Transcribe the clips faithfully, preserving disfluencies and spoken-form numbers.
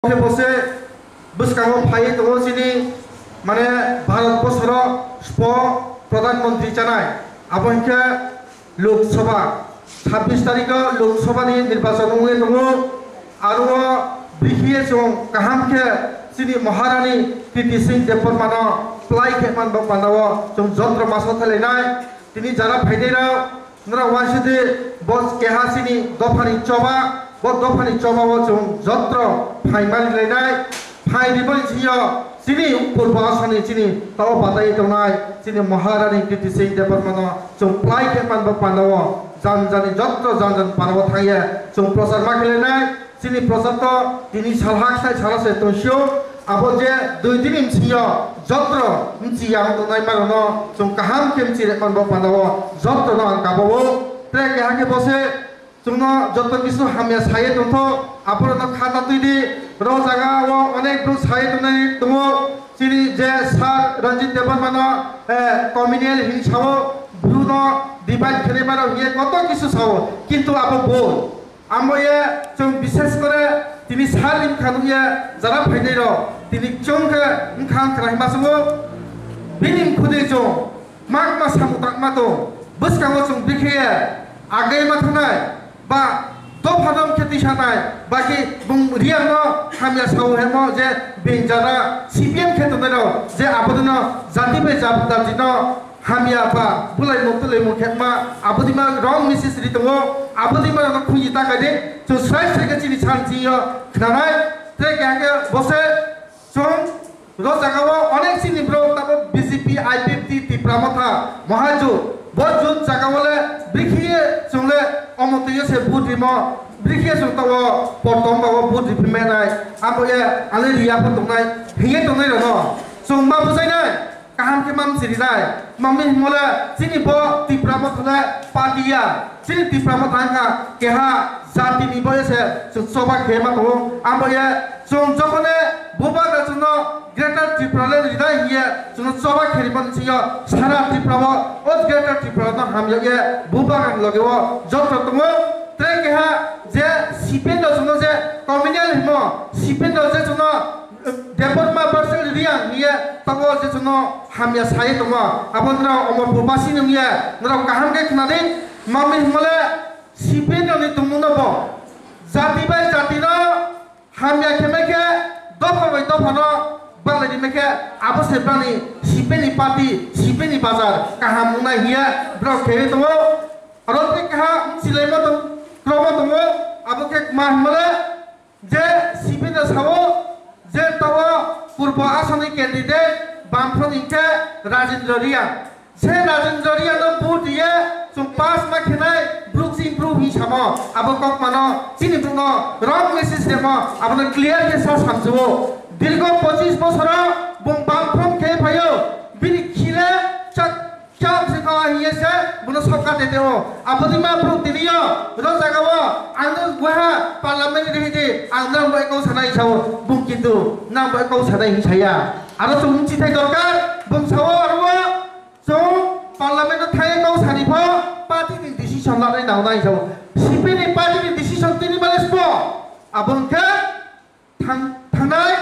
Khe bo se bwskango phaiwi tongo chini, mane, Bharat borsoro spo Pradhan Mantri chanai, abo hinkhe Lok Sabha, chabbish tarikho Lok Sabha ni nirbachon wngwi tongo. Aro o bikhiye chwng kaham khe chini Maharani Kriti Singh Debbarmano plai khe manbo pandao chwng jontro masa thalainai. Tini jara phainairok, norok uansidi bo keha chini dophani choba, bo dophani choba o chwng jotro phaimani lainai. Phai riboni sio chini purbo asani chini tao batai tongnai chini Maharani Kriti Singh Debbarmano chwng plai khe manbo pandao jan jani jotro jan jan parao thangye chwng prochar ma khe lainai. Chini prochar to tini salha khlai sala se tonsio, abo je dui din ni bisingo jotro bchi yang tongnai mano no chwng kaham khe bchi re manbo pandao jotro no ang kabao. Tre keha khe bo se chwngno joto kisu hamya saye tongtho, aborok no kha ta twi di, ro jaga o onek bru saye tongnai tongo, chini je Sir Ranjit Debbarma no, eh, communal hinsao bru no divide khenai mano hiye koto kisu sao, kintu abo bo Amo ye chwng bishes kore tini sal ni bwkha nukya jara phainai rok tini chwng khe wngkha wngkha hai ma chwngo. Bini mkhudi chwng mak ma samung tangma tong bwskango chwng bikhe ye agai ma thangnai ba dopha dom khe tisa nai ba khe bung riyang no hamya sao hemo je bini jara C P M khe tongnai rok je abodino jati bai jati no Hamya ba, bwlai mung twlai mung khe ma, aboni ma wrong message ri tongo, aboni ma no khunji ta kai de, chwng srai srai khe chini san chini yo khnanai, tre khe hake bo se chwng ro jaga o onek chini bro tabo B J P, I P F T, Tipra Motha, Mahajut, bo jut jaga o le bikhi ye chwng le omo twi yo se vote rimo, bikhi ye chwng tabo portom ba o vote ri phi menai, abo ye ale riya pho tongnai, hiye tongnai rw no, chwng ma bujai nai. Kaham khe mam sirinai. Mami himole chini bo Tipra Motha le party ya. Chini Tipra Motha wngkha keha jati ni bo se chwng choba khe ma tongo. Amo ye chwng jokhone bubagra chwngno Greater Tripura le ridai hiye chwngno choba khe rimani singyo sara Tripura o, o Greater Tripura no hamya ye bubagra ni loge o jotro tongo. Tre keha je C P M no chwngno je communal himo C P M no je chwngno Debbarma Barsal Reang hiye tabuk je chwngno hamya sai tongo. Abo norok Omorpur basi ni wngya norok kaham khe khna di. Mami himole C P M rokni tongmungno bo jati bai jati no hamya khe mai khe dopha bai dopha no balai di mai khe abo se bani C P M ni party C P M ni bazar kaham wngnai hiye borok khe tongo. Aro tei kaha wngsilaima tong kromo tongo abo khe ma himole Je C P M no sao je tao purbo asoni candidate Bamfront hingkhe Rajendra Reang. Se Rajendra Reang no vote riye chwng pass ma khenai bruk chini bru hi samo abo kokmano chini bru no wrong message remo abono clear khe sa samjio. Dirgo pochis bosoro bung Bamfront khe phaio bini khile chak Cham se khawa hiye se bono sokka tete o. Aboni ma bro tini yo. Ro jaga o. Ang no gwaha parliament ri hidi. Ang no bai kau sanai sao. Bung kintu nang bai kau sanai hi saya. Aro sung chi thai dorkar. Bung sao aro o. Sung parliament o thai kau sani pho. Party ni decision la nai nang nai sao. C P M ni party ni decision tini bale spo. Abong khe Thang-, thangnai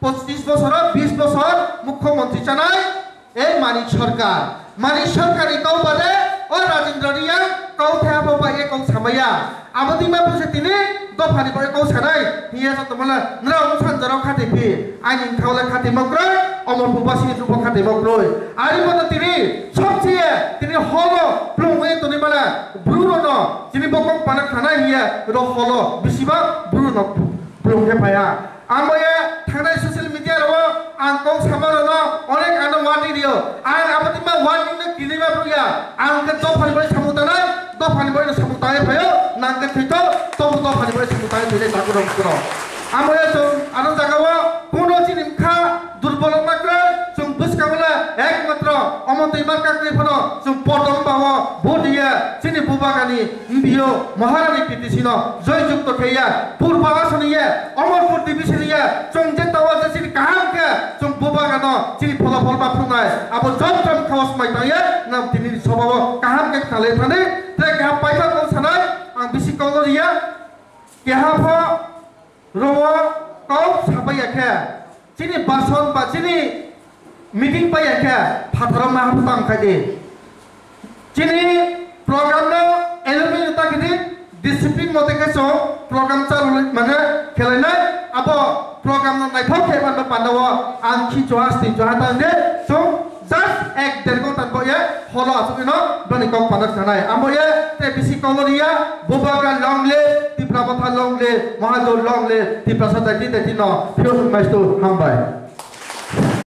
pochis bosoro bis bosor mukhyamantri chanai, e Manik Sarkar. Manik Sarkar ni kau bade o Rajendra Reang kau thaya bo bai e kau samaya. Abo twi ma bwse tini dophani bai kau sanai. Hiya sa tomala nrao wngsan jorao khati phi. Aini wngkha le khati mokroi, Omorpur basi ni rupo khati mokroi. Ari moto tini somsiye tini holo plung e toni mala bru rono tini bokong panak thanai hiya ro holo bisiba bru no Pulung khe phaiya. Ang bo ye thangnai social media rwo ang kok sama rwno onek ano warning rio. Ang abo twi ma warning no kini ma phuru ya. Ang khe dophani bai samung tanai, dophani bai samung tanai phaio, nang khe thwito, tobo dophani bai samung tanai thwinai takhuk rok kuro. Ang bo ye chwng ano jaga o kuno chini bwkha durbol wngma kwrwi, chwng bwskango le ekmatro omo twi ma kakni phano chwng potom ba o vote ye chini bubagani Mbio Maharani P T C no joy jukto khe ya, Purba asoni ye, Omorpur division ye, chwng je tawa je chini kaham khe, chwng bubaga no chini phola pholma phungnai, abo jom jom khawas mai tang ye, nam tini ni sobao kaham khe khalai thani, tre kaham paithak no sanai, ang bisi kok no riya, keha pho rowo kok Sapai ya khe, chini bason ba chini meeting pai ya khe, phatharo ma hapta ang khai di. Chini program no element ta kidi discipline mote khe so program chalu mane khelai nai abo program no naithok khe ban panda o ang khi choha sting choha ta de so just ek der ghonta bo ye holo asuk no bani kok panda sanai amo ye te bisi kolori ya Bubagra long live, Tipra Motha long live, Mahajor long live, Tiprasa daiti daiti no phiyok maistu hambai.